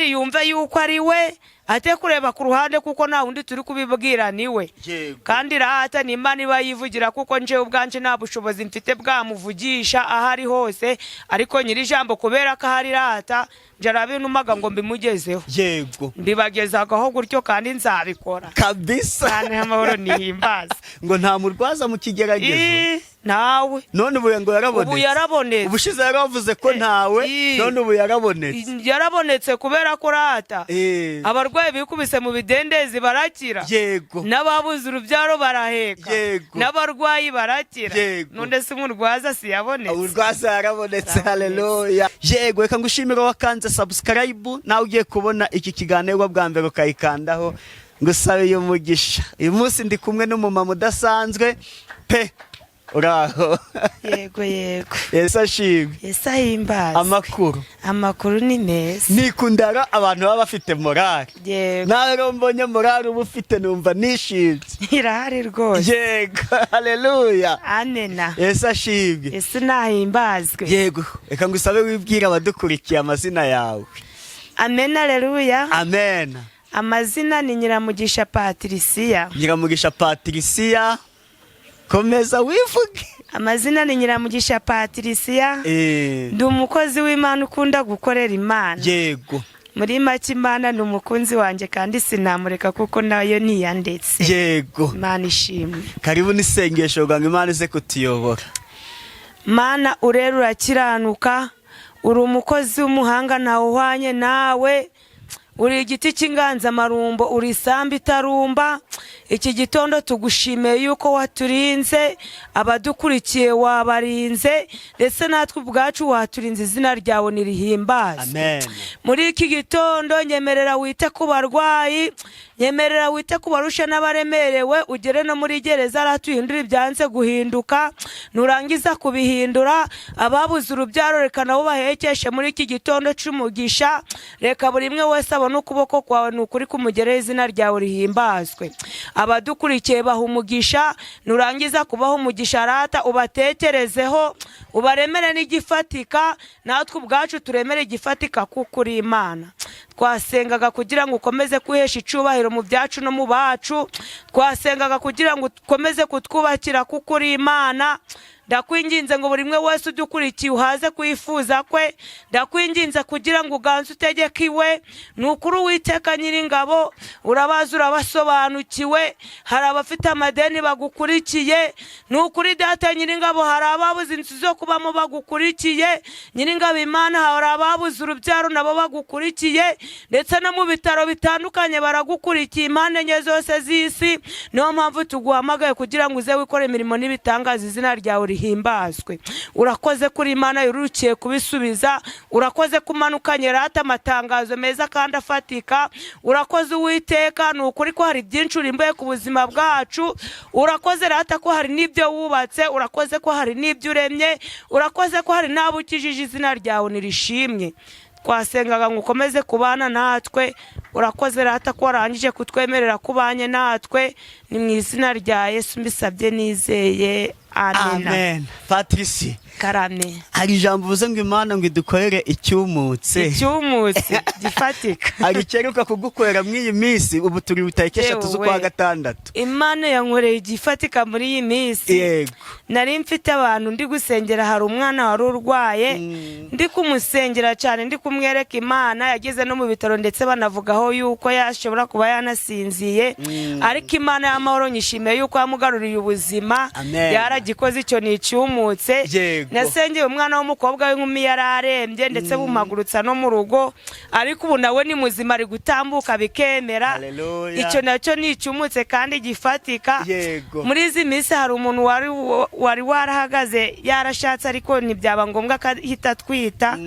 Yumve yuko ari we, ate kureba ku ruhande, kuko nta wundi turi kubibwira, ni we. Kandi rata ni Imana iba yivugira, kuko njewe ubwanje nta bushobozi mfite bwamuvugisha aho ari hose, ariko nyiri ijambo kubera ko ahari rata nje arabintumaga ngo mbimugezeho. Mbibagezagaho gutyo kandi nzabikora. Kabisa. Kandi amahoro nihimbaza. Ngo nta murwaza mu kigeragezo. Ii, ntawe. None ubu ngo yarabonetse. Ubu yarabonetse. Ubushize yaravuze ko ntawe. None ubu yarabonetse. Yarabonetse kubera ko rata abarwayi bikubise mu bidendezi barakira, n'ababuze urubyaro baraheka, n'abarwayi barakira. None se umurwaza si yabonetse? Umurwaza yarabonetse. Yarabonetse. Haleluya! Yego, reka ngushimire wakanze subscribe, nawe ugiye kubona iki kiganiro bwa mbere ukayikandaho, ngusabe uyu mugisha. Uyu munsi ndi kumwe n'umumama udasanzwe pe. Uraho? Yego. Yesu ashimwe. Yesu ahimbaza. Amakuru? Amakuru ni meza. Nikundara abantu baba bafite morale. Nawe rero mbonye morale uba ufite, numva nishimye. Irahari rwose. Yego, haleluya. Amena. Yesu ashimwe. Yesu nahimbazwe. Yego, reka ngusabe wibwire abadukurikiye amazina yawe. Amena, aleluya. Amen. Amazina ni Nyiramugisha Patricia. Nyiramugisha Patricia, komeza wivuge. Amazina ni Nyiramugisha Patricia. Ndi umukozi w'Imana ukunda gukorera Imana. Muri make, Imana ni umukunzi wanjye kandi sinamureka kuko nayo ntiyandetse. Imana ishimwe. Karibu n'isengesho ngo Imana ize kutuyobora. Mana urera, urakiranuka, uri umukozi w'umuhanga, ntawe uhwanye nawe. Uri igiti cy'inganzamarumbo, uri isambu itarumba. Iki gitondo tugushimiye yuko waturinze, abadukurikiye wabarinze, ndetse natwe ubwacu waturinze. Izina ryawe nirihimbazwe. Amen. Muri iki gitondo nyemerera wite ku barwayi, nyemerera wite ku barusha n'abaremerewe, ugere no muri gereza aratuhindura ibyanze guhinduka. Nurangiza kubihindura, ababuze urubyaro reka nabo bahekeshe muri iki gitondo cy'umugisha. Reka buri umwe wese abone ukuboko kwawe, ni ukuri kumugereho. Izina ryawe rihimbazwe. Abadukurikiye baha umugisha. Nurangiza kubaha umugisha rata, ubatekerezeho, ubaremere n'igifatika, natwe ubwacu turemere igifatika kuko uri Imana. Twasengaga kugira ngo ukomeze kwihesha icyubahiro mu byacu no mu bacu. Twasengaga kugira ngo ukomeze kutwubakira kuko uri Imana. Ndakwinginze ngo buri umwe wese udukurikiye uhaze kwifuza kwe. Ndakwinginze kugira ngo uganze utegeke iwe. Ni ukuri, Uwiteka Nyiringabo, urabazi, urabasobanukiwe. Hari abafite amadeni bagukurikiye. Ni ukuri, Data Nyiringabo, hari ababuze inzu zo kubamo bagukurikiye. Nyiringabo Imana, hari ababuze urubyaro nabo bagukurikiye, ndetse no mu bitaro bitandukanye baragukurikiye, impande enye zose z'isi. Niyo mpamvu tuguhamagaye kugira ngo uze wikore imirimo n'ibitangaza, izina ryawe rihimbazwe. Urakoze kuri Imana yurukiye kubisubiza. Urakoze kumanukanye rata amatangazo meza kandi afatika. Urakoze Uwiteka, ni ukuri ko hari byinshi urimbuye ku buzima bwacu. Urakoze rata ko hari n'ibyo wubatse, urakoze ko hari n'ibyo uremye, urakoze ko hari n'abo ukijije. Izina ryawe nirishimwe. Twasengaga ngo ukomeze kubana natwe. Urakoze rata ko warangije kutwemerera kubanye natwe. Ni mu izina rya Yesu mbisabye nizeye, amena. Amen. Patricie. Karame. Hari ijambo uvuze ngo Imana ngo idukorere icyumutse. Icyumutse gifatika. Hari icyeruka kugukorera muri iyi minsi? Ubu turi tariki 3 z'ukwa gatandatu. Imana yankoreye igifatika muri iyi minsi. Nari mfite abantu ndi gusengera. Hari umwana wari urwaye, ndi kumusengera cyane, ndi kumwereka Imana. Yageze no mu bitaro, ndetse banavugaho yuko yashobora kuba yanasinziye, ariko Imana y'amahoro nyishimiye yuko yamugaruriye ubuzima. Amen. Yaragikoze, icyo ni icyumutse. Nasengeye umwana w'umukobwa w'inkumi yari arembye, ndetse bumagurutsa no mu rugo, ariko ubu nawe ni muzima, ari gutambuka bikemera. Haleluya. Icyo nacyo ni icyumutse kandi gifatika. Muri izi minsi hari umuntu wari warahagaze, yarashatse, ariko ntibyaba ngombwa ko ahita atwita.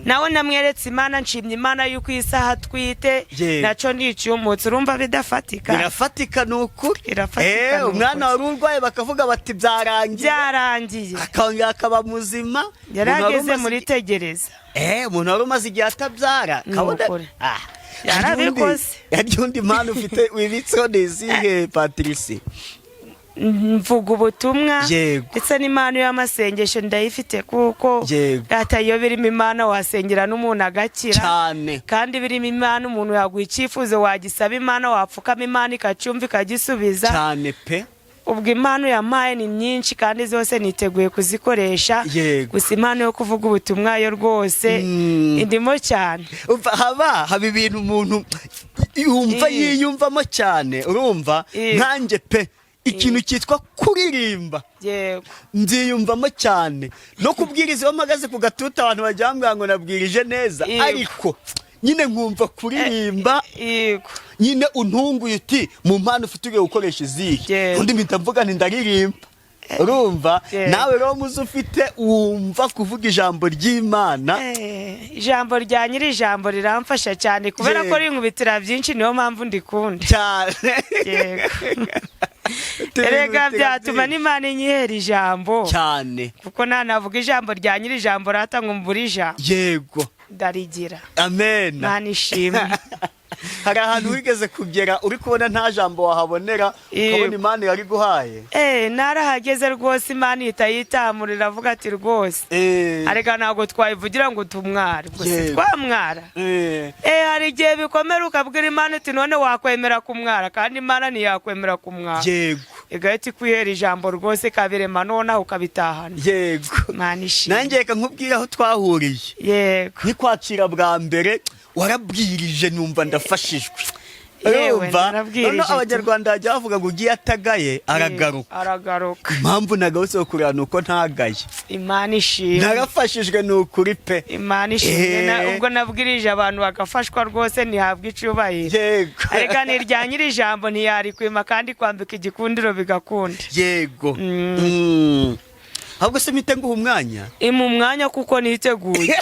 Nawe namweretse Imana. Nshimye Imana yuko iyi saha atwite. Nacyo ni icyumutse. Urumva bidafatika? Birafatika, ni ukuri. Birafatika, ni Umwana ukuri. wari urwaye bakavuga bati byarangiye, Byarangiye. akongera akaba muzima. Yari Umuntu wari ageze umaze muri tegereza. Umuntu wari umaze igihe atabyara Ni kabona ukuri. Ah, Yarabikoze. Harya undi mpano ufite wibitseho ni izihe, Patricie? Mvuga ubutumwa. Ndetse n'impano y'amasengesho ndayifite, kuko Yego. data, iyo birimo Imana wasengera n'umuntu agakira. Kandi birimo Imana, umuntu yaguha icyifuzo, wagisaba Imana, wapfukama Imana ikacyumva, ikagisubiza. Cyane pe. Ubwo impano yampaye ni nyinshi kandi zose niteguye kuzikoresha. Gusa impano yo kuvuga ubutumwa yo rwose indimo cyane. Umva, haba ibintu umuntu yumva yiyumvamo cyane, urumva? Nkanjye pe, ikintu cyitwa kuririmba nziyumvamo cyane, no kubwiriza. Iyo mpagaze ku gatuta abantu bajya bambwira ngo nabwirije neza, ariko nyine nkumva kuririmba. Nyine untunguye uti: "Mu mpano ufite ugiye gukoresha izihe?" Undi mpita mvuga nti: "Ndaririmba." Urumva? Yego. Nawe rero muzo ufite wumva kuvuga ijambo ry'Imana. Ijambo rya nyiri ijambo riramfasha cyane kubera ko rinkubitira byinshi, niyo mpamvu ndikunda. Cyane. Yego, erega byatuma n'Imana inyihera ijambo. Cyane. Kuko ntanavuga ijambo rya nyiri ijambo rata ngo mbure ijambo. Ndarigira. Amen. Imana ishimwe. Hari ahantu wigeze kugera uri kubona nta jambo wahabonera, ukabona Imana yariguhaye? Narahageze rwose, Imana ihita yitamura, iravuga ati: "Rwose areka ntabwo twayivugira ngo tumware gusa." Twamwara. Hari igihe bikomera ukabwira Imana uti: "None wakwemera kumwara?" Kandi Imana ntiyakwemera kumwara. Igahita ikwihera ijambo rwose, ikabirema, nonaho ukabitahana. Imana ishimwe. Nanjye reka nkubwire aho twahuriye. Nkikwakira bwa mbere warabwirije numva ndafashijwe. Yewe, Urumva? narabwirije. Noneho Abanyarwanda bajya bavuga ngo ugiye atagaye aragaruka. Aragaruka. Impamvu nagarutse kureba ni uko ntagaye. Imana ishimwe. Narafashijwe, ni ukuri pe. Imana ishimwe. Ubwo nabwirije abantu bagafashwa rwose, ntihabwa icyubahiro. Areka ni irya nyiri ijambo, ntiyarikwima kandi kwambika igikundiro bigakunda. Yego. Ahubwo se mpite nguha umwanya? Ima umwanya kuko niteguye,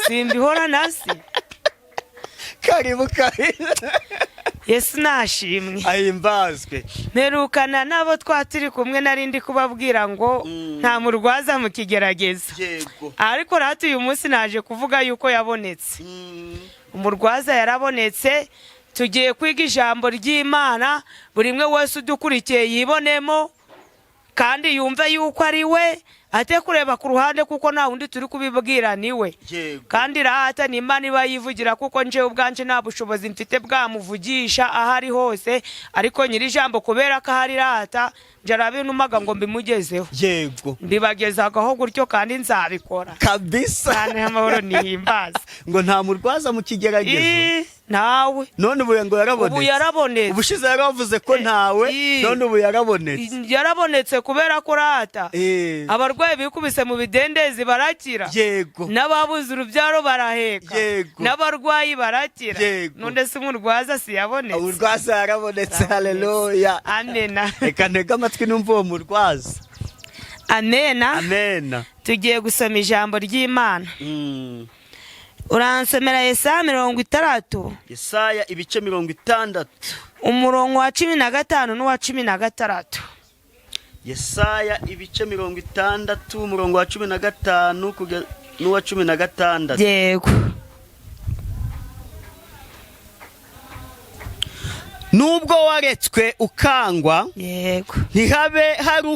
simbihora nasi. Karibu, karibu. Yesu nashimwe. Ahimbazwe. Mperukana n'abo twa turi kumwe, nari ndi kubabwira ngo nta murwaza mu kigerageza. Ariko rero uyu munsi naje kuvuga yuko yabonetse. Umurwaza yarabonetse. Tugiye kwiga ijambo ry'Imana, buri umwe wese udukurikiye yibonemo kandi yumve yuko ari we, ate kureba ku ruhande, kuko nta wundi turi kubibwira, ni we. Kandi rata ni Imana iba yivugira, kuko njewe ubwanje nta bushobozi mfite bwamuvugisha aho ari hose, ariko nyiri ijambo kubera ko ahari rata nje arabintumaga ngo mbimugezeho. Mbibagezagaho gutyo kandi nzabikora. Cyane, amahoro nihimbaza. Ngo nta murwaza mu kigeragezo. Ii, ntawe. None ubu ngo yarabonetse. Ubu yarabonetse. Ubushize yaravuze ko ntawe. None ubu yarabonetse. Yarabonetse kubera ko rata abarwayi bikubise mu bidendezi barakira, n'ababuze urubyaro baraheka, n'abarwayi barakira. None se umurwaza si yabonetse? Umurwaza yarabonetse, haleluya. Amena. Reka ntege amatwi numve uwo murwaza. Amena. Amena. Tugiye gusoma ijambo ry'Imana. Uransomera Yesaya 60. Yesaya ibice 60. Umurongo wa 15 n'uwa 16. Yesaya ibice 60, umurongo wa 15 n'uwa 16. Yego. Nubwo waretswe ukangwa, ntihabe hari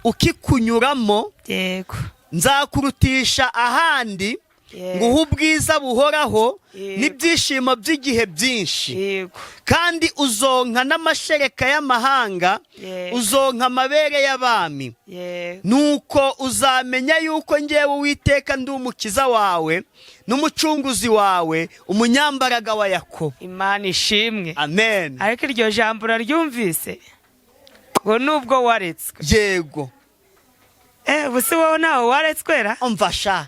ukikunyuramo, nzakurutisha ahandi, nguhe ubwiza buhoraho n'ibyishimo by'igihe byinshi, kandi uzonka n'amashereka y'amahanga, uzonka amabere y'abami. Nuko uzamenya yuko ngewe Uwiteka ndi Umukiza wawe n'Umucunguzi wawe, Umunyambaraga wa Yakobo. Imana ishimwe. Amen. Ariko iryo jambo uraryumvise, ngo nubwo waretswe? Ubu si wowe ntawe waretswera? Umva sha.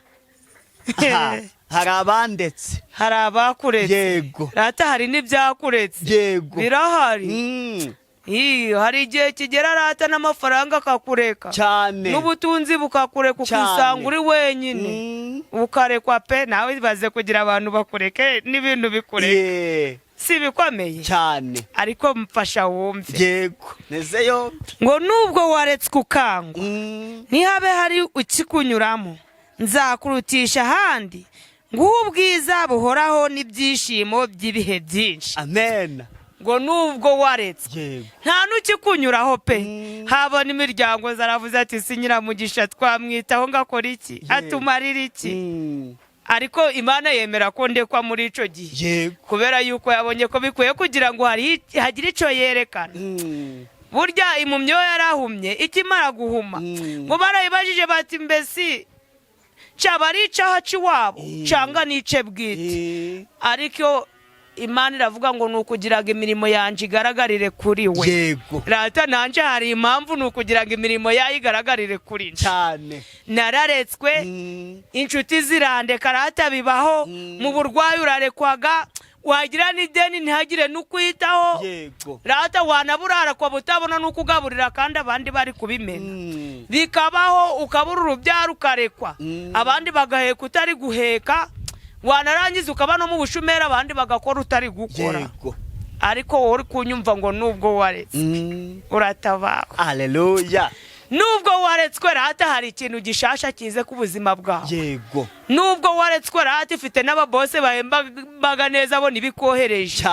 Aha, hari abandetse. Hari abakuretse. Rata hari n'ibyakuretse. Birahari. Iyo hari igihe kigera rata n'amafaranga akakureka, n'ubutunzi bukakureka, ukisanga uri wenyine, ukarekwa pe. Nawe ibaze kugira abantu bakureke n'ibintu bikureka. Si ibikomeye? Cyane. Ariko mfasha wumve. Yego, neze yombi. Ngo nubwo waretswe ukangwa, ntihabe hari ukikunyuramo, nzakurutisha ahandi, nguhe ubwiza buhoraho n'ibyishimo by'ibihe byinshi. Amen. Ngo nubwo waretswe, nta n'ukikunyuraho pe. Haba n'imiryango zaravuze ati: "Si Nyiramugisha twamwitaho ngo akore iki, atumarire iki?" Ariko Imana yemera ko ndekwa muri icyo gihe, kubera yuko yabonye ko bikwiye kugira ngo hagire icyo yerekana. Burya impumyi yo yarahumye, ikimara guhuma, ngo barayibajije bati: "Mbese cyaba ari icyaha cy'iwabo cyangwa n'ice bwite?" Ariko Imana iravuga ngo ni ukugira ngo imirimo yanjye igaragarire kuri we. Rata nanjye hari impamvu, ni ukugira ngo imirimo yayo igaragarire kuri nje. Nararetswe, inshuti zirandeka rata, bibaho. Mu burwayi urarekwaga, wagira n'ideni ntihagire n'ukwitaho. Rata wanaburara kwa utabona n'uko ugaburira kandi abandi bari kubimena. Bikabaho, ukabura urubyaro, ukarekwa, abandi bagaheka utari guheka, wanarangiza ukaba no mu bushomeri, abandi bagakora utari gukora. Ariko wowe uri kunyumva ngo nubwo waretse, uratabawe. Haleluya. Nubwo waretswe rata, hari ikintu gishasha kize ku buzima bwawe. Nubwo waretswe rata, ifite n'ababose bahembaga neza, bo ntibikohereje.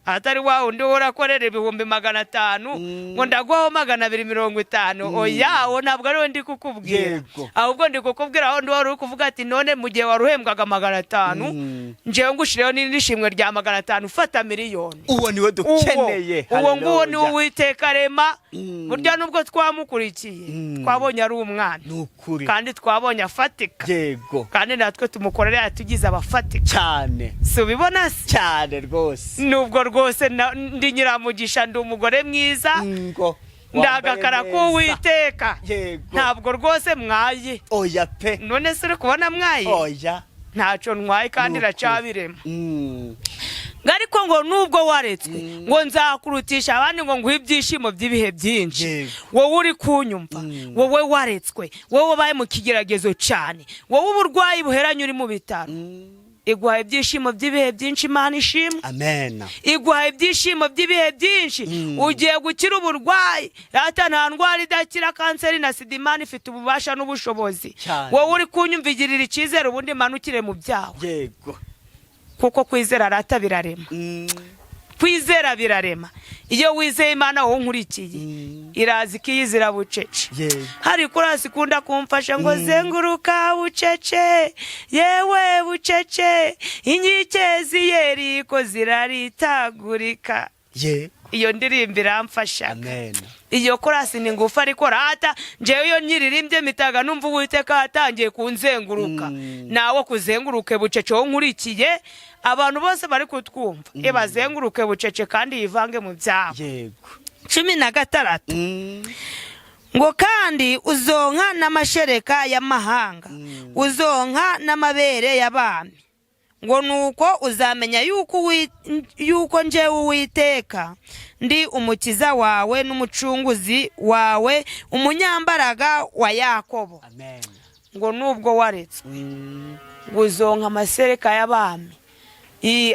Atari wa wundi urakorera 500,000 ngo ndaguhaho 250. Oya, uwo ntabwo ari we ndi kukubwira. Ahubwo ndi kukubwira aho ndi wari uri kuvuga ati: "None mu gihe wari uhembwaga 500, njyewe ngushireho n'ishimwe rya 500, ufata miliyoni." Uwo niwe dukeneye. Uwo nguwo ni Haleluya. Uwiteka arema. Burya nubwo twamukurikiye, twabonye ari umwana, Ni ukuri. kandi twabonye afatika, kandi natwe tumukorera yatugize abafatika. Si ubibona se? Cyane rwose. Nubwo rwose ndi Nyiramugisha, ndi umugore mwiza, Ngo ndagakara wambaye neza. k'Uwiteka. Ntabwo rwose mwaye. Oya pe. None se uri kubona mwaye? Oya. Ntacyo ntwaye kandi Ni ukuri. iracyabirema. Ngo ariko ngo nubwo waretswe, ngo nzakurutisha abandi, ngo nguhe ibyishimo by'ibihe byinshi. Wowe uri kunyumva, wowe waretswe, wowe wabaye mu kigeragezo cyane, wowe uburwayi buheranye uri mu bitaro, iguha ibyishimo by'ibihe byinshi. Imana ishimwe. Amen. Iguha ibyishimo by'ibihe byinshi. Ugiye gukira uburwayi rata, nta ndwara idakira, kanseri na sida, Imana ifite ububasha n'ubushobozi. Wowe uri kunyumva, igirira icyizere, ubundi manukire mu byawe. Kuko kwizera rata birarema. Kwizera birarema. Iyo wizeye Imana, wowe nkurikiye, iraza ikiyizira bucece. Hari korasi ikunda kumfasha ngo: "Zenguruka bucece, yewe bucece, inkike z'Iyeriko ziraritagurika." Iyo ndirimbo iramfasha. Amen. Iyo korasi ni ngufi, ariko rata njyewe iyo nyiririmbye mitaga numva Uwiteka yatangiye kunzenguruka. Nawe kuzenguruke bucece, wowe nkurikiye, abantu bose bari kutwumva, ibazenguruke bucece kandi yivange mu byabo. 16. Ngo kandi uzonka n'amashereka y'amahanga, uzonka n'amabere y'abami, ngo nuko uzamenya yuko njyewe Uwiteka ndi umukiza wawe n'umucunguzi wawe, Umunyambaraga wa Yakobo. Amen. Ngo nubwo waretswe, ngo uzonka amasereka y'abami.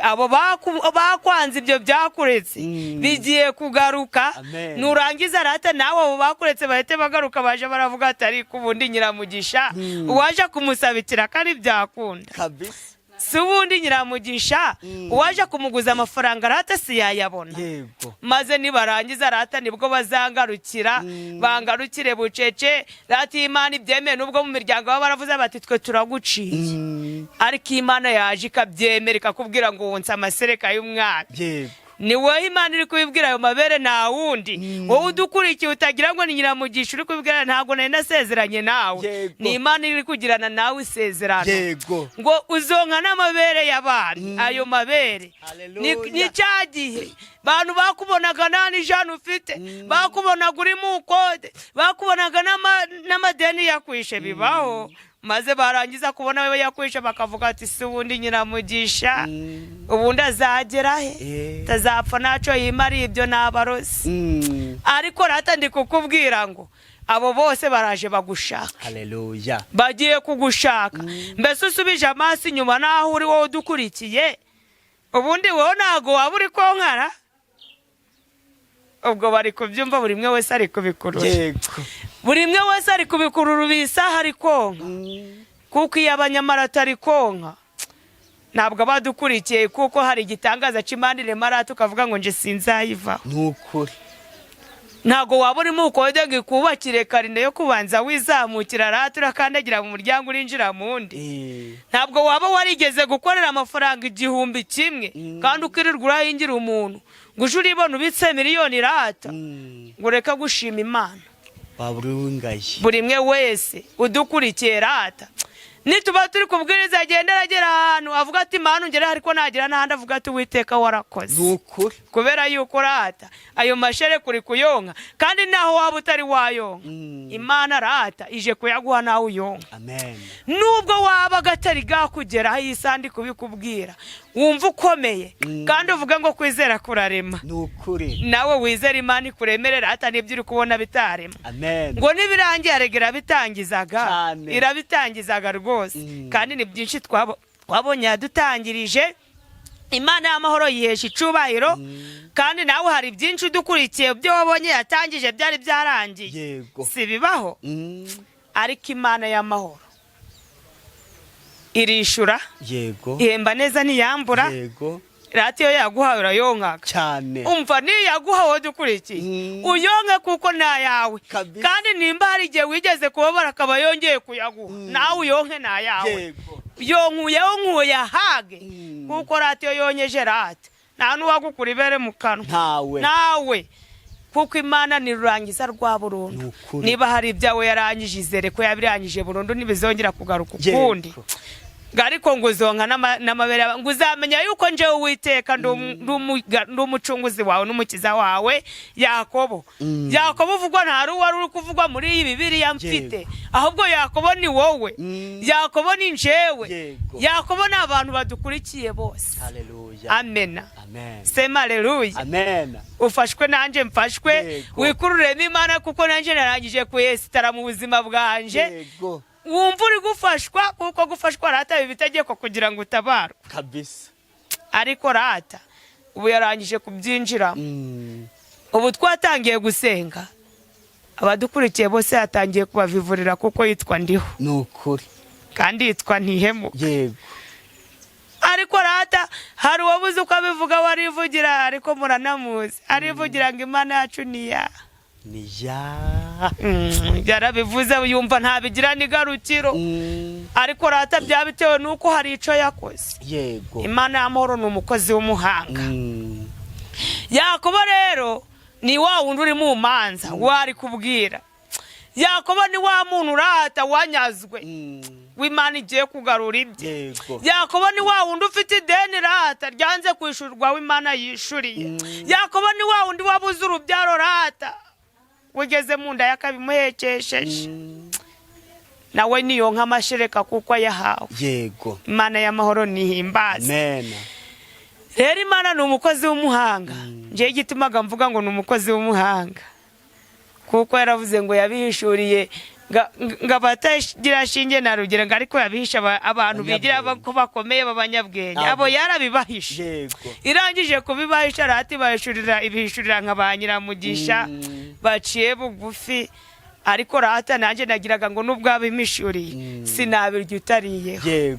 Abo bakwanze, ibyo byakuretse bigiye kugaruka. Amen. Nurangiza rata nawe abo bakuretse bahite bagaruka, baje baravuga ati: "Ariko ubundi Nyiramugisha, uwaje kumusabikira kandi byakunda?" Kabisa. Si ubundi Nyiramugisha, uwaje kumuguza amafaranga rata si yayabona? Maze nibarangiza rata nibwo bazangarukira, bangarukire bucece rata. Iyo Imana ibyemeye, nubwo mu miryango baba baravuze bati: "Twe turaguciye," ariko Imana yaje ikabyemera, ikakubwira ngo wonsa amasereka y'umwana. Ni wowe Imana iri kubibwira ayo mabere, nta wundi. Wowe udukurikiye, utagira ngo ni Nyiramugisha uri kubibwira, ntabwo nari nasezeranye nawe. Ni Imana iri kugirana nawe isezerano. Ngo uzonka n'amabere y'abana, ayo mabere Haleluya. Ni cya gihe bantu bakubonaga nta n'ijana ufite, bakubonaga uri mu kode, bakubonaga n'amadeni yakwishe, bibaho. Maze barangiza kubona we yakwishe bakavuga ati: "Si ubundi Nyiramugisha, ubundi azagera he? Tazapfa ntacyo yimariye, ibyo ni abarozi." Ariko rata ndi kukubwira ngo abo bose baraje bagushaka. Haleluya. Bagiye kugushaka. Mbese usubije amaso inyuma n'aho uri, wowe udukurikiye, ubundi wowe ntabwo waba uri konkara? Ubwo bari kubyumva, buri umwe wese ari kubikurura. Buri umwe wese ari kubikurura, ubu iyi saha ari konka, kuko iyo abanyamara atari konka. Ntabwo abadukurikiye, kuko hari igitangaza c'Imana irema rata, ukavuga ngo nje sinzayivaho. Ni ukuri. Ntabwo waba urimo ukode ngo ikubakire karine yo kubanza wizamukira rata, urakandagira mu muryango urinjira mu wundi. Ntabwo waba warigeze gukorera amafaranga 1000 kandi ukirirwa urahingira umuntu, ngo uje uribona ubitse miliyoni rata, ngo ureke gushima Imana. Waba uri w'ingayi. Buri mwe wese udukurikiye rata, nituba turi kubwiriza, agenda aragera ahantu avuga ati: "Mana ungere," ariko nagera n'ahandi avuga ati: "Uwiteka warakoze." Ni ukuri. Kubera yuko rata ayo mashereka uri kuyonka, kandi naho waba utari wayonka, Imana rata ije kuyaguha nawe uyonka. Amen. Nubwo waba agatari gakugeraho, iyi sandi kubikubwira wumva ukomeye, kandi uvuge ngo kwizera kurarema. Ni ukuri. Nawe wizera Imana ikuremerera hata n'ibyo uri kubona bitarema. Amen. Ngo nibirangiye arega irabitangizaga. Cyane. Irabitangizaga rwose. Kandi ni byinshi twabonye yadutangirije. Imana y'amahoro yihesha icubahiro. Kandi nawe hari byinshi udukurikiye, byo wabonye yatangije byari byarangiye. Si bibaho? Ariko Imana y'amahoro irishura, ihemba neza, ntiyambura. Radiyo yaguhawe urayonkaga. Cyane. Umva, niyo yaguhawe dukurikiye, uyonke kuko ni ayawe. Kabisa. Kandi nimba hari igihe wigeze kubabara akaba yongeye kuyaguha, nawe uyonke, ni ayawe. Yonkuyeho nkuyahage, kuko radiyo yonyeje rata nta n'uwagukura ibere mu kanwa. Ntawe. Nawe, kuko Imana nirurangiza rwa burundu. Ni ukuri. Niba hari ibyawe yarangije, izere ko yabirangije burundu, ntibizongera kugaruka ukundi. Ngo ariko ngo uzonka n'amabere ngo uzamenya yuko njyewe Uwiteka ndi umucunguzi wawe n'umukiza wawe. Yakobo, Yakobo uvugwa nta wari uri kuvugwa muri iyi Bibiliya mfite, ahubwo Yakobo ni wowe, Yakobo ni njyewe, Yakobo ni abantu badukurikiye bose. Haleluya. Amena. Amen. Sema aleluya. Amen. Ufashwe nanjye mfashwe. Wikururemo Imana, kuko nanjye narangije kuyesitara mu buzima bwanje. Wumva uri gufashwa, kuko gufashwa rata biba itegeko kugira ngo utabarwe. Kabisa. Ariko rata ubu yarangije kubyinjiramo. Ubu twatangiye gusenga, abadukurikiye bose yatangiye kubavivurira, kuko yitwa Ndiho. Ni ukuri. Kandi yitwa Ntihemuka. Ariko rata hari uwabuze uko abivuga, warivugira, ariko muranamuzi, arivugira ngo Imana yacu ni ya Ni ya. Yarabivuze yumva ntabigira n'igarukiro. Ariko rata byaba bitewe n'uko hari icyo yakoze. Imana y'amahoro ni umukozi w'umuhanga. Yakobo rero ni wa wundi uri mu manza wari kubwira. Yakobo ni wa muntu urata wanyazwe, w'Imana igiye kugarura ibye. Yakobo ni wa wundi ufite ideni rata ryanze kwishyurwa, w'Imana yishuriye. Yakobo ni wa wundi wabuze urubyaro rata, ugeze mu nda yakabimuhekesheje. Nawe niyo nk'amashereka kuko ayahawe. Imana y'amahoro nihimbaze. Amen. Rero Imana ni umukozi w'umuhanga. Njyewe igitumaga mvuga ngo ni umukozi w'umuhanga, kuko yaravuze ngo yabihishuriye ngo abatagira shinge na rugero, ngo ariko yabihisha abantu bigira Abanyabwenge. ko bakomeye b'abanyabwenge. Abo. Abo yarabibahishe. Irangije kubibahisha rati ibahishurira, ibihishurira nka ba nyiramugisha baciye bugufi. Ariko rata nanjye nagiraga ngo nubwo abimishuriye, sinabirya utariyeho.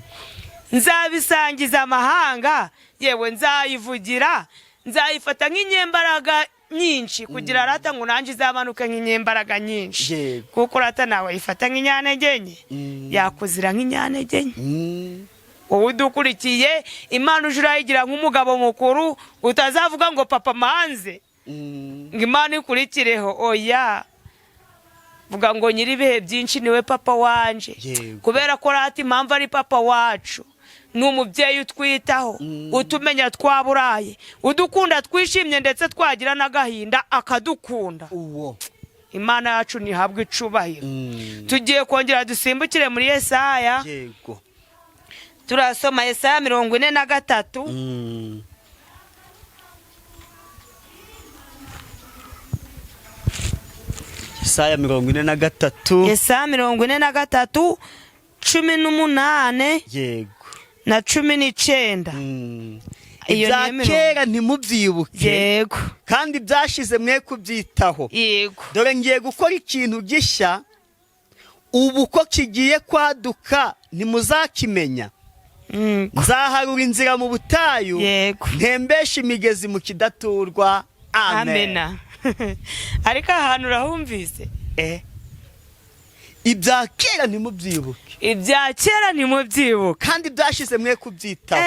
Nzabisangiza amahanga, yewe nzayivugira, nzayifata nk'inyembaraga nyinshi, kugira rata ngo nanjye izamanuke nk'inyembaraga nyinshi. Kuko rata nawe ayifata nk'inyantege nke, yakuzira nk'inyantege nke. Wowe udukurikiye, Imana uje urayigira nk'umugabo mukuru, utazavuga ngo papa manze, ngo Imana ikurikireho. Oya, vuga ngo nyir'ibihe byinshi niwe papa wanje. Kubera ko rata impamvu ari papa wacu, ni umubyeyi utwitaho, utumenya twaburaye, udukunda twishimye, ndetse twagira n'agahinda akadukunda. Uwo. Imana yacu ntihabwe icubahiro. Tugiye kongera dusimbukire muri Yesaya. Turasoma Yesaya 43. Yesaya 43. Yesaya 43, 18 na 19. Iyo Ibya niyo mirongo. kera ntimubyibuke, kandi byashize mwe kubyitaho. Dore ngiye gukora ikintu gishya, ubu ko kigiye kwaduka ntimuzakimenya. Nzaharura inzira mu butayu, ntembeshe imigezi mu kidaturwa. Amen. Amena. Ariko aha hantu urahumvise? Ibya kera ntimubyibuke. Ibya kera ntimubyibuke. Kandi byashize mwe kubyitaho.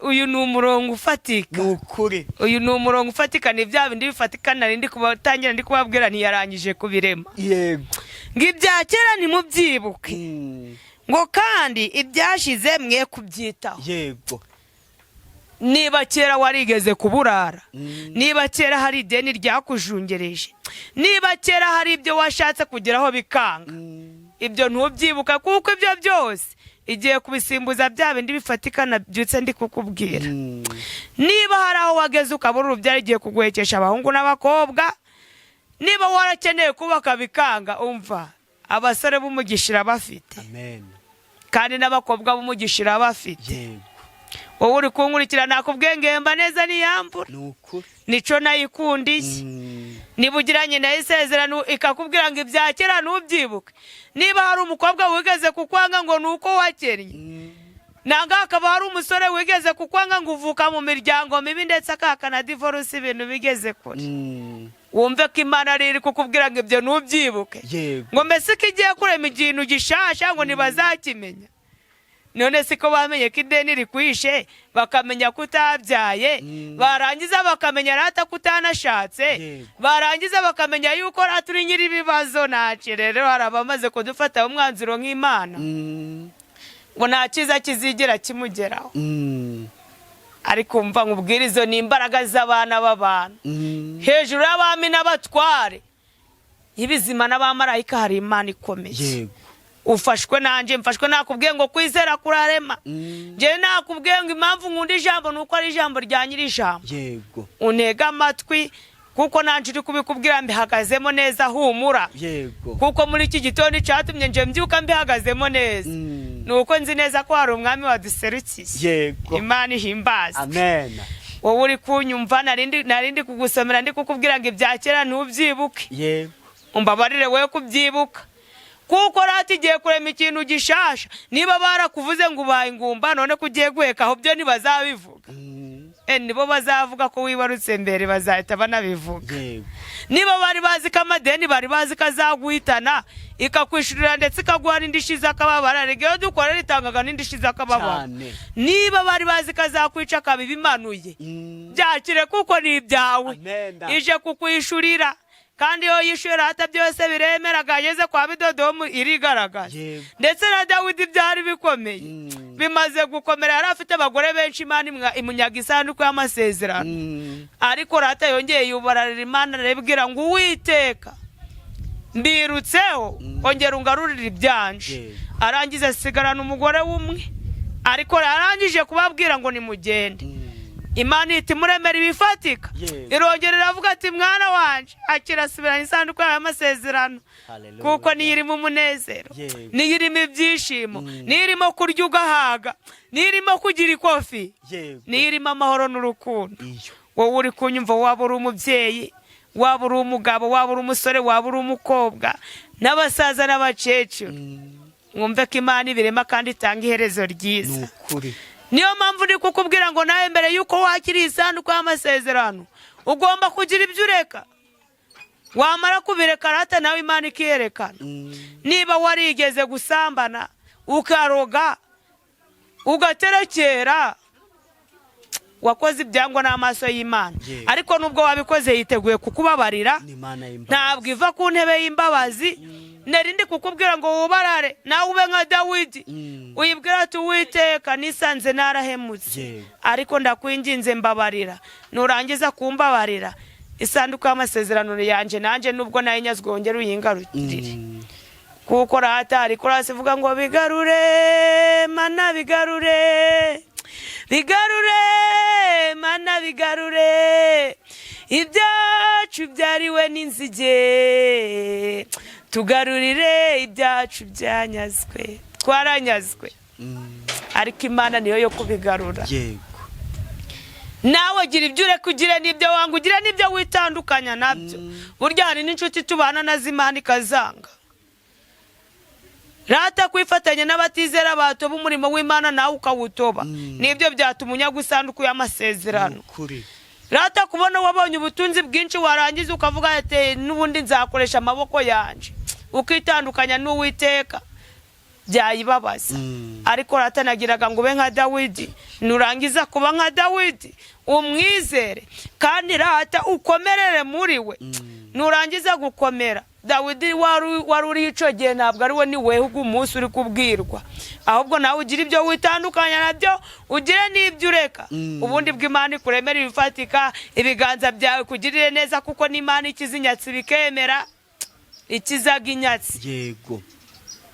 Uyu ni umurongo ufatika. Ni ukuri. Uyu ni umurongo ufatika, ni bya bindi bifatika nari ndi kubatangira ndi kubabwira, ntiyarangije kubirema. Ngo ibya kera ntimubyibuke, ngo kandi ibyashize mwe kubyitaho. Niba kera warigeze kuburara, niba kera hari ideni ryakujungereje, niba kera hari ibyo washatse kugeraho bikanga, ibyo ntubyibuka, kuko ibyo byose igiye kubisimbuza bya bindi bifatika nabyutse ndi kukubwira. Niba hari aho wageze ukabura urubyaro, igiye kuguhekesha abahungu n'abakobwa. Niba warakeneye kubaka bikanga, umva, abasore b'umugisha irabafite. Amen. Kandi n'abakobwa b'umugisha irabafite. Wowe uri kunkurikira, nakubwiye ngemba neza niyambura. Ni ukuri. Nico nayikundiye. Niba ugiranye nayo isezerano ikakubwira ngo ibya kera ntubyibuke, niba hari umukobwa wigeze kukwanga ngo ni uko wakennye, nanga hakaba hari umusore wigeze kukwanga ngo uvuka mu miryango mibi, ndetse akahakana divorce, ibintu bigeze kure, wumve ko Imana ari iri kukubwira ngo ibyo ntubyibuke. Ngo mbese ko igiye kurema ikintu gishasha, ngo ntibazakimenya? None siko bamenye ko ideni rikwishe, bakamenya ko utabyaye, barangiza bakamenya rata ko utanashatse, barangiza bakamenya yuko rata uri nyiri ibibazo. Ntacyo rero, hari abamaze kudufataho umwanzuro nk'Imana ngo nta cyiza kizigera kimugeraho. Ariko umva nkubwire, izo ni imbaraga z'abana b'abantu. Hejuru y'abami n'abatware y'ibizima n'abamarayika hari Imana ikomeye. Ufashwe nanjye mfashwe. Nakubwiye ngo kwizera kurarema. Njyewe nakubwiye ngo impamvu nkunda ijambo ni uko ari ijambo rya nyiri ijambo. Untega amatwi, kuko nanjye uri kubikubwira mbihagazemo neza, humura. Kuko muri iki gitondo icyatumye nje mbyuka mbihagazemo neza ni uko nzi neza ko hari umwami waduserukiye. Imana ihimbaze. Amen. Wowe uri kunyumva, narindi kugusomera ndi kukubwira ngo ibya kera ntubyibuke. Umbabarire wowe kubyibuka, kuko rata igiye kurema ikintu gishasha. Niba barakuvuze ngo ubaye ingumba, none ko ugiye guheka, aho byo ntibazabivuga. Nibo bazavuga ko wibarutse mbere, bazahita banabivuga. Niba bari bazi ko amadeni bari bazi ko azaguhitana, ikakwishurira ndetse ikaguha n'indishyi z'akababaro. Rega iyo dukorera itangaga n'indishyi z'akababaro. Cyane. Niba bari bazi ko azakwica akabibimanuye, byakire kuko ni ibyawe. Amen. Ije kukwishurira, kandi iyo yishyuye rata byose biremera. Ageze kwa Bidodomu irigaragaza. Ndetse na Dawidi byari bikomeye, bimaze gukomera, yari afite abagore benshi, Imana imunyaga isanduku y'amasezerano. Ariko rata yongeye yubararira Imana, arabwira ngo: "Uwiteka, mbirutseho, ongera ungarurire ibyanje." Arangiza asigarana umugore w'umwe, ariko yarangije kubabwira ngo nimugende, Imana ihita imuremera ibifatika. Irongera iravuga ati: "Mwana wanje, akira, asubirana isanduku yawe y'amasezerano." Hallelujah. Kuko niyo irimo umunezero, niyo irimo ibyishimo, niyo irimo kurya ugahaga, niyo irimo kugira ikofi, niyo irimo amahoro n'urukundo. Iyo. Wowe uri kunyumva, waba uri umubyeyi, waba uri umugabo, waba uri umusore, waba uri umukobwa, n'abasaza n'abakecuru, mwumve ko Imana ibirema kandi itanga iherezo Ni ryiza. ukuri. Niyo mpamvu uri kukubwira ngo nawe mbere y'uko wakira isanduku y'amasezerano ugomba kugira ibyo ureka. Wamara kubireka rata nawe Imana ikiyerekana. Niba warigeze gusambana, ukaroga, ugaterekera, wakoze ibyangwa n'amaso y'Imana, ariko nubwo wabikoze yiteguye kukubabarira. Ni Imana y'imbabazi. Ntabwo iva ku ntebe y'imbabazi. Narindi kukubwira ngo wubarare nawe ube nka Dawidi, uyibwira ati: "Uwiteka, nisanze narahemutse, ariko ndakwinginze mbabarira. Nurangiza kumbabarira, isanduku y'amasezerano yanjye nanjye nubwo nayo nyazwe wongere uyingarurire." Kuko rata hari korasi ivuga ngo: "Bigarure Mana, bigarure, bigarure Mana, bigarure ibyacu byariwe n'inzige, tugarurire ibyacu byanyazwe." Twaranyazwe, ariko Imana niyo yo kubigarura. Nawe gira ibyo ureka, ugire n'ibyo wanga, ugire n'ibyo witandukanya nabyo. Burya hari n'inshuti tubana nazo Imana ikazanga. Rata kwifatanya n'abatizera batoba umurimo w'Imana nawe ukawutoba, nibyo byatuma unyaga isanduku y'amasezerano. Ukuri. Rata kubona wabonye ubutunzi bwinshi, warangiza ukavuga ati n'ubundi nzakoresha amaboko yanje, ukitandukanya n'Uwiteka, byayibabaza. Ariko rata nagiraga ngo ube nka Dawidi. Nurangiza kuba nka Dawidi, umwizere kandi rata ukomerere muri we. Nurangiza gukomera, Dawidi wari uriho icyo gihe ntabwo ari we, ni wewe umunsi uri kubwirwa, ahubwo nawe ugira ibyo witandukanya nabyo, ugire n'ibyo ureka. Ubundi bw'Imana ikuremera ibifatika, ibiganza byawe kugirire neza, kuko n'Imana ikiza inyatsi bikemera, ikizaga inyatsi.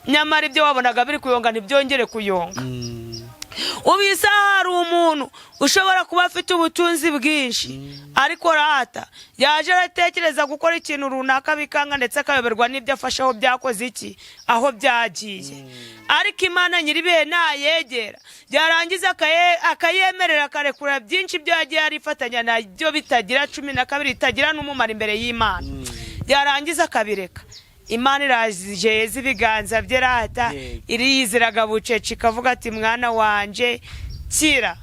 Nyamara ibyo wabonaga biri kuyonga ntibyongere kuyonga. Ubu isaha hari umuntu ushobora kuba afite ubutunzi bwinshi, ariko rata yaje aratekereza gukora ikintu runaka bikanga, ndetse akayoberwa n'ibyo afashe aho byakoze iki, aho byagiye. Ariko Imana nyir'ibihe nayegera, yarangiza akayemerera, akarekura byinshi ibyo yagiye arifatanya nabyo bitagira 12, bitagira n'umumaro imbere y'Imana, yarangiza akabireka, Imana iraje yeza ibiganza bye rata. Iriyiziraga bucece, ikavuga ati mwana wanje kira,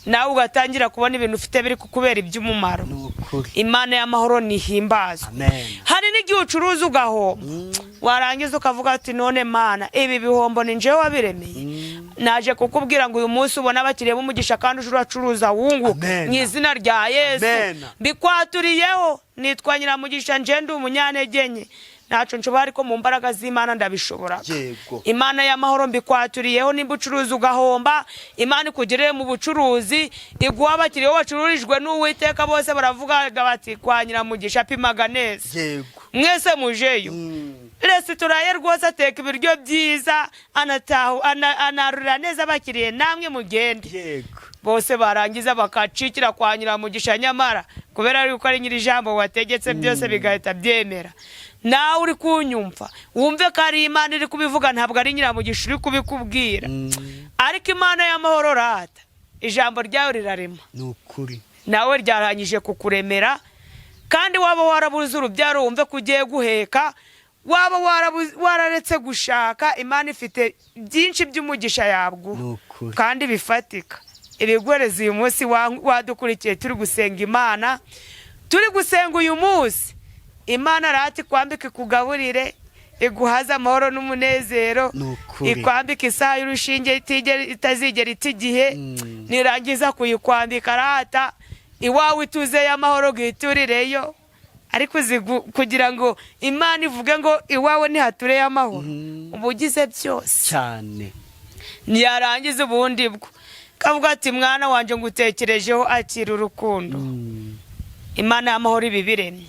nawe ugatangira kubona ibintu ufite biri kukubera iby'umumaro. Ni ukuri. Imana y'amahoro nihimbazwe. Amen. Hari n'igihe ucuruza ugahomba, warangiza ukavuga ati none Mana, ibi bihombo ni njyewe wabiremeye? Naje kukubwira ngo uyu munsi ubona abakiriya b'umugisha, kandi uje uracuruza wunguke. Amen. Mu izina rya Yesu. Amen. Mbikwaturiyeho, nitwa Nyiramugisha, nje ndi umunyantege nke, ntacyo nshobora, ariko mu mbaraga z'Imana ndabishobora. Imana y'amahoro mbikwaturiyeho, nimba ucuruza ugahomba, Imana ikugirire mu bucuruzi, iguha abakiriya. Wacururijwe n'Uwiteka bose baravuga bati kwa Nyiramugisha apimaga neza. Mwese mujeyo. Resitora ye rwose ateka ibiryo byiza, anataha anarurira neza abakiriya, namwe mugende. Bose barangiza bakacikira kwa Nyiramugisha, nyamara kubera yuko ari nyir'ijambo wategetse byose bigahita byemera. Nawe uri kunyumva, wumve ko ari Imana iri kubivuga, ntabwo ari Nyiramugisha uri kubikubwira. Ariko Imana y'amahoro rata, ijambo ryawe rirarema. Ni ukuri. Nawe ryarangije kukuremera. Kandi waba warabuze urubyaro, wumve ko ugiye guheka. Waba wararetse gushaka, Imana ifite byinshi by'umugisha yabwo Ni ukuri. kandi bifatika ibigoreza. Uyu munsi wadukurikiye, turi gusenga Imana, turi gusenga uyu munsi Imana rati ikwambike, ikugaburire, iguhaze amahoro n'umunezero. Ni ukuri. Ikwambike isaha y'urushinge itazigera ita igihe. Nirangiza kuyikwambika rata, iwawe ituzeyo amahoro bwiturireyo. Ariko uzi kugira ngo Imana ivuge ngo iwawe ntihatureyo amahoro, uba ugize byose. Cyane. Ntiyarangiza, ubundi bwo kavuga ati mwana wanjye ngutekerejeho, akira urukundo. Imana y'amahoro ibi biremye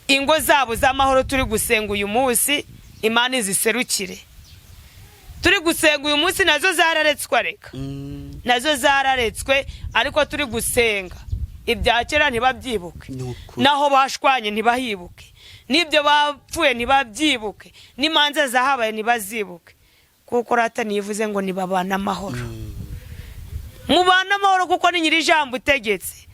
ingo zabo z'amahoro. Turi gusenga uyu munsi, Imana iziserukire. Turi gusenga uyu munsi, nazo zararetswe, reka. Nazo zararetswe, ariko turi gusenga ibya kera ntibabyibuke. Ni ukuri. Naho bashwanye ntibahibuke, n'ibyo bapfuye ntibabyibuke, n'imanza zahabaye ntibazibuke, kuko rata nivuze ngo nibabane amahoro. Mubane amahoro, kuko ni nyir'ijambo utegetse.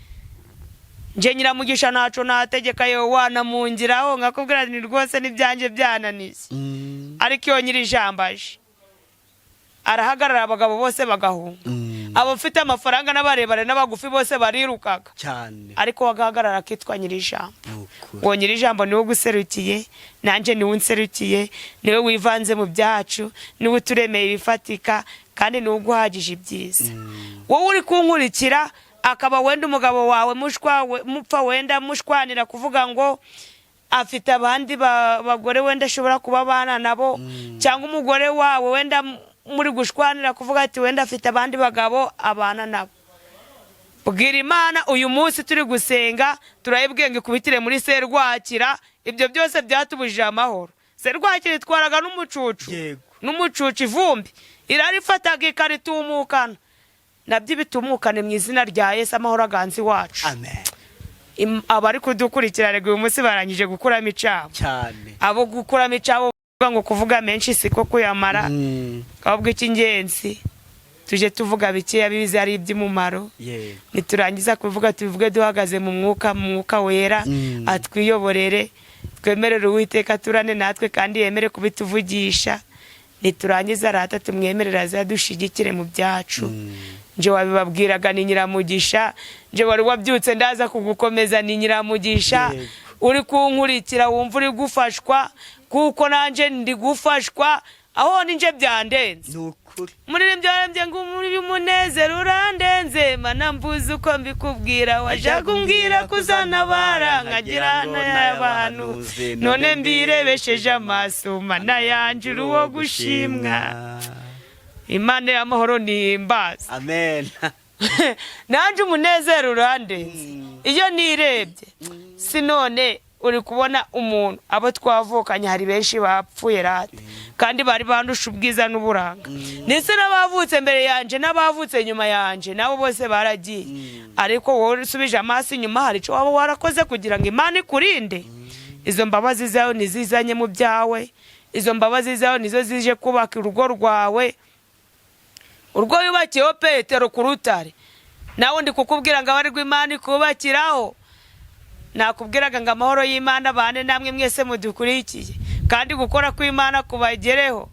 Nje Nyiramugisha ntaco nategeka, yewe wanamungiraho nkakubwira ni rwose n'ibyanjye byananiye. Ariko iyo nyir'ijambo aje, arahagarara, abagabo bose bagahunga. Abafite amafaranga n'abarebare n'abagufi bose barirukaga. Cyane. Ariko wagahagarara akitwa nyir'ijambo. Ni ukuri. Uwo nyir'ijambo niwe uguserukiye, nanjye niwe unserukiye, niwe wivanze mu byacu, niwe uturemeye ibifatika, kandi niwe uguhagije ibyiza. Wowe uri kunkurikira, akaba wenda umugabo wawe mushwa mupfa, wenda mushwanira kuvuga ngo afite abandi bagore wenda ashobora kuba abana nabo, cyangwa umugore wawe wenda muri gushwanira kuvuga ati wenda afite abandi bagabo abana nabo, bwira Imana uyu munsi turi gusenga, turayibwiye ngo ikubitire muri serwakira ibyo byose byatubujije amahoro. Serwakira itwaraga n'umucucu. N'umucucu, ivumbi irarifataga ikaritumukana, nabyo ibitumukane mu izina rya Yesu. Amahoro aganze iwacu. Amen. Abari kudukurikira rego uyu munsi barangije gukuramo icabo. Cyane. Abo gukuramo icabo bavuga ngo kuvuga menshi siko kuyamara, ahubwo icy'ingenzi tujye tuvuga bikeya bize ari iby'umumaro. Niturangiza kuvuga, tubivuge duhagaze mu mwuka, mu mwuka wera atwiyoborere. Twemerere Uwiteka turane natwe kandi yemere kubituvugisha. Niturangiza rata tumwemerere azadushigikire mu byacu. Nje wabibabwiraga ni Nyiramugisha. Nje wari wabyutse ndaza kugukomeza ni Nyiramugisha. Uri kunkurikira wumva uri gufashwa, kuko nanjye ndi gufashwa, aho ninje byandenze. Ni ukuri. Muririmbyi warembye ngo muri umunezero urandenze, mana mbuze uko mbikubwira, wajyaga umbwira kuzanabara nkagira n'ay'abantu, none mbirebesheje amaso, mana yanjye uri uwo gushimwa. Imana y'amahoro nihimbaza. Amen. Nanjye umunezero urandenze iyo nirebye. Si none uri kubona umuntu, abo twavukanye hari benshi bapfuye rata, kandi bari bandusha ubwiza n'uburanga, ndetse n'abavutse mbere yanjye n'abavutse nyuma yanjye nabo bose baragiye. Ariko wowe usubije amaso inyuma, hari icyo waba warakoze kugira ngo Imana ikurinde? Izo mbabazi zawe nizizanye mu byawe, izo mbabazi zawe nizo zije kubaka urugo rwawe, urwo yubakiyeho Petero ku rutare. Nawe ndi kukubwira ngo abe Imana ikubakiraho. Nakubwiraga ngo amahoro y'Imana abane namwe mwese mudukurikiye, kandi gukora kw'Imana kubagereho,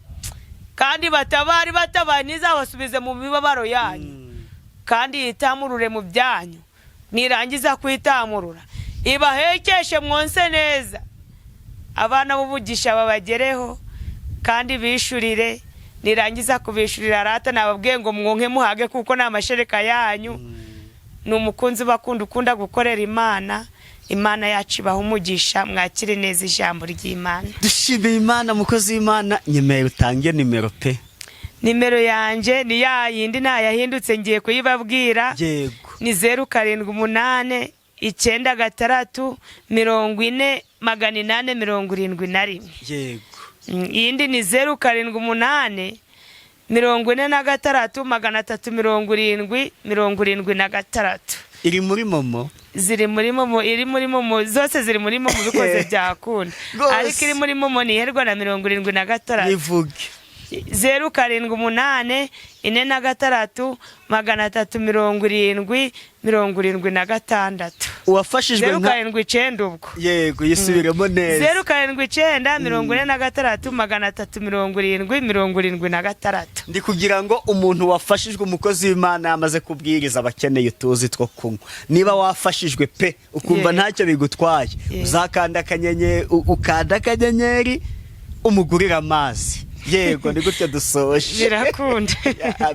kandi batabari batabaye ntizabasubize mu mibabaro yanyu, kandi yitamurure mu byanyu. Nirangiza kwitamurura ibahekeshe mwonse neza, abana b'ubugisha babagereho kandi bishurire. Nirangiza kubishurira rata, nababwiye ngo mwonke muhage, kuko ni amashereka yanyu. Ni umukunzi ubakunda, ukunda gukorera Imana. Imana yacu ibaha umugisha, mwakire neza ijambo ry'Imana. Dushimiye Imana. Mukozi w'Imana, nyemeye utange nimero pe. Nimero yanjye ni ya yindi, ntayahindutse, ngiye kuyibabwira. Ni 0789 96 40 871. Iyindi ni 078 46 370 76. Iri muri MoMo? Ziri muri MoMo, iri muri MoMo, zose ziri muri MoMo, bikoze byakunda. Ariko iri muri MoMo niherwa na 76. Yivuge. 078 46 370 76. Uwafashijwe Zeru nka 79 ubwo. Yego, yisubiremo neza. 079 46 370 76. Ndi kugira ngo umuntu wafashijwe, umukozi w'Imana yamaze kubwiriza, abakeneye utuzi two kunywa. Niba wafashijwe pe, ukumva ntacyo bigutwaye, uzakanda akanyenyeri, ukanda akanyenyeri umugurire amazi. Yego, ni gutyo dusoje. Birakunda.